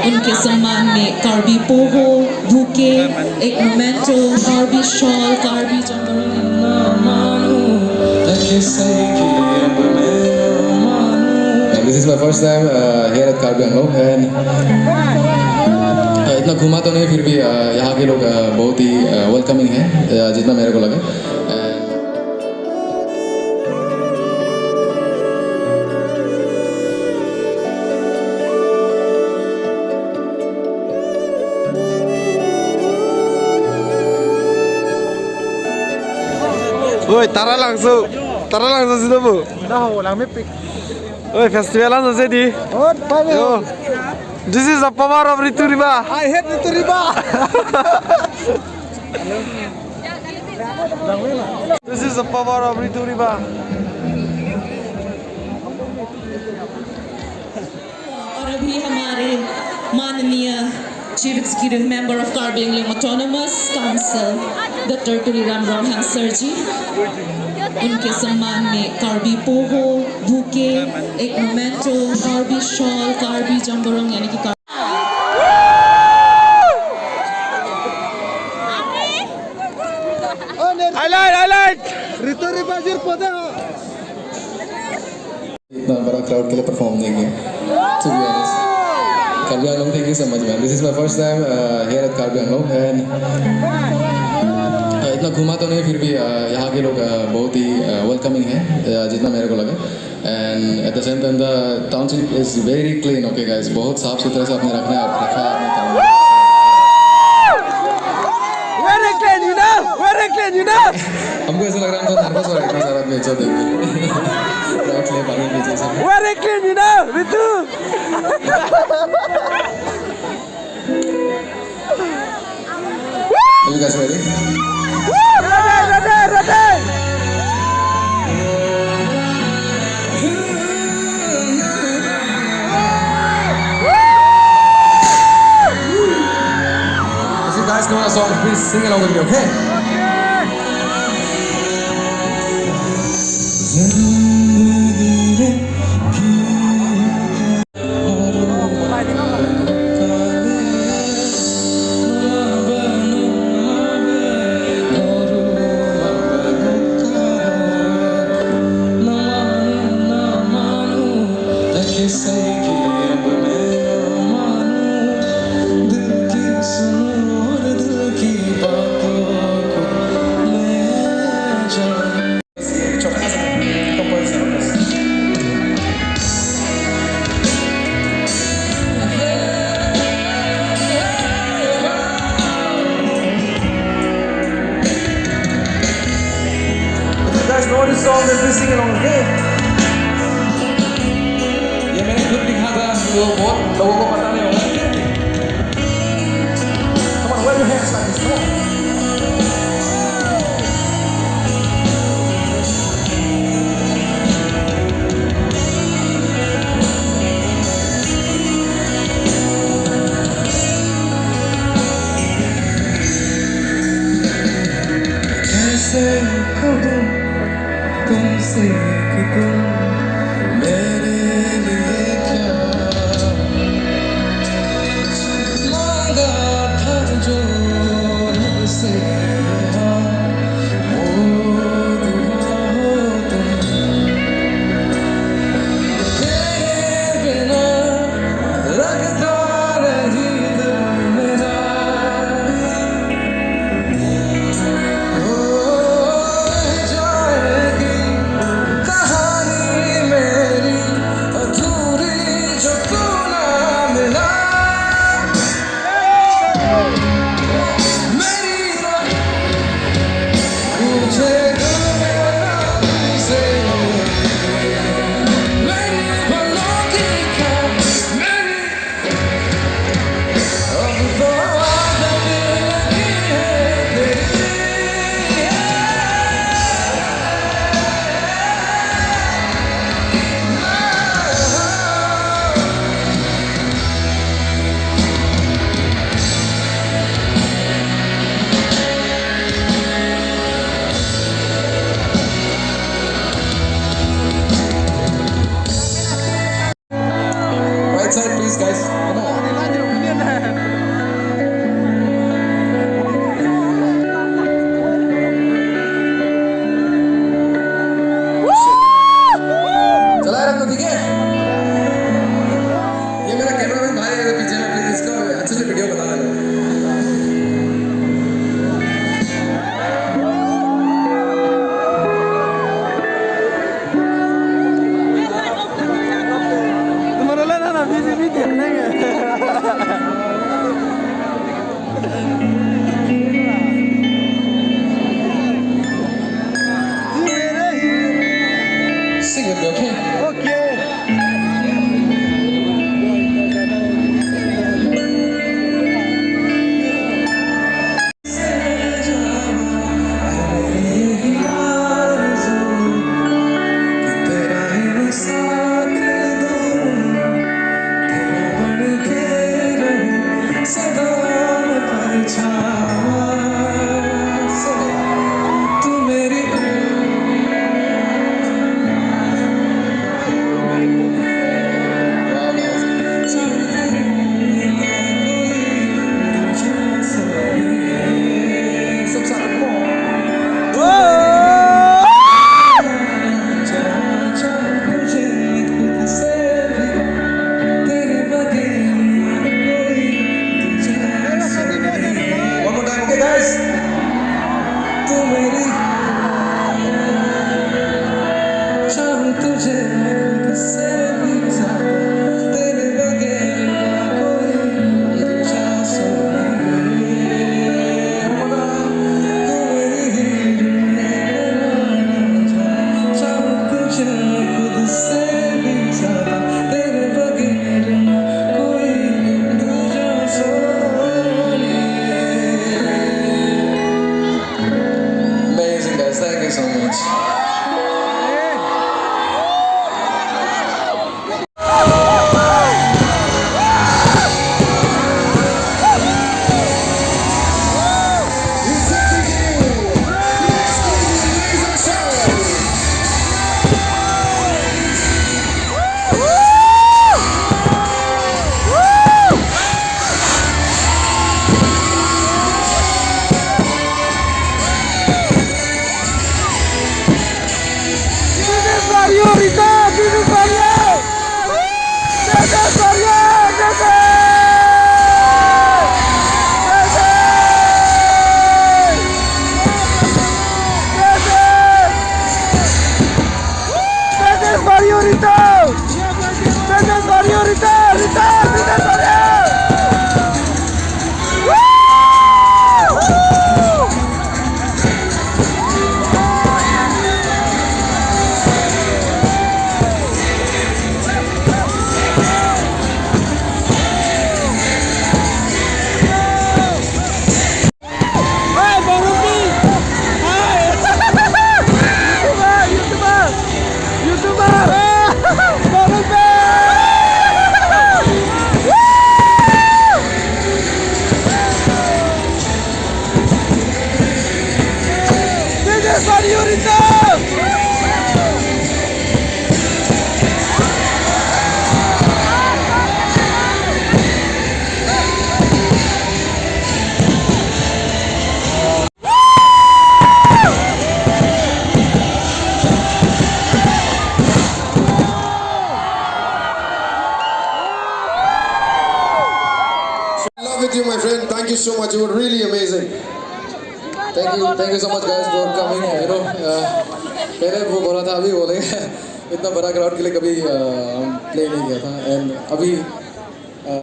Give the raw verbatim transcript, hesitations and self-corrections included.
उनके सम्मान में कार्बी पोहो, बुके, एक मोमेंटो, कार्बी शॉल, कार्बी जम्बोरंग। And this is my first time uh, here at Karbi Anglong and uh, इतना घूमा तो नहीं, फिर भी uh, यहाँ के लोग uh, बहुत ही uh, welcoming हैं, uh, जितना मेरे को लगा। And Oi, Taralangso. Taralangso si dobo. Dah, langmepik. Oi, festival an sose di. Oh, pame. Yo. This is the power of Ritu Riba. I hate Ritu Riba. This is the power of Ritu Riba. और अभी हमारे माननीय Chief Executive Member of Karbi Anglong Autonomous Council, doctor Tuliram ronghang sir जी, उनके सम्मान में कार्बी पोहो, बुके, एक मोमेंटो, कार्बी शॉल, कार्बी जम्बोरंग यानी कि Highlight, highlight. Ritu Riba jir pode ho. इतना बड़ा क्राउड के लिए परफॉर्म नहीं किया, to be honest. Karbi Anglong, thank you so much, man. This is my first time uh, here at Karbi Anglong and uh, इतना घूमा तो नहीं, फिर भी uh, यहाँ के लोग uh, बहुत ही वेलकमिंग हैं, uh, जितना मेरे को लगा. And at the same time, the township is very clean, okay, guys? बहुत साफ सुथरा से आपने रखना है, आप रखा है आपने town. Very clean, you know? Very clean, you know? हमको ऐसा लग रहा है, हम तो नर्वस हो रहे हैं, इतना सारा आदमी एक साथ देख के. क्राउड ले पानी पीछे से. Very clean, you know, Ritu? Are you guys ready? Ready, ready, ready. If you guys know the song, please sing along with me, okay? If you guys know this song, then please sing along, okay? ये मैंने खुद लिखा था, तो बहुत लोगों को पता नहीं होगा. Come on, wave your hands like this. Come on. कैसे कहूँ तुमसे कि तुम मेरे लिए क्या पीछे आप लोग इसका अच्छे से वीडियो बना लो। तुम्हारा लेना ना, बीच बीच देखने का। Sing with me, okay? Okay. One more time, okay, guys? Amazing, guys. Thank you so much. This is for you, Rita. This is for you. This is for you. This is. This is. This is. This is for you, Rita. This is for you, Rita. Rita, this is for you. Hai, Bang Rupi. Hai. YouTuber, YouTuber. YouTuber. Bang Rupi. This is for you, Rita. Love with you, my friend. Thank you so much. You were really amazing. Thank you, thank you so much, guys, for coming. You know, uh, पहले वो बोला था, अभी बोलेंगे. इतना बड़ा क्राउड के लिए कभी, uh, हम प्ले नहीं किया था. एंड अभी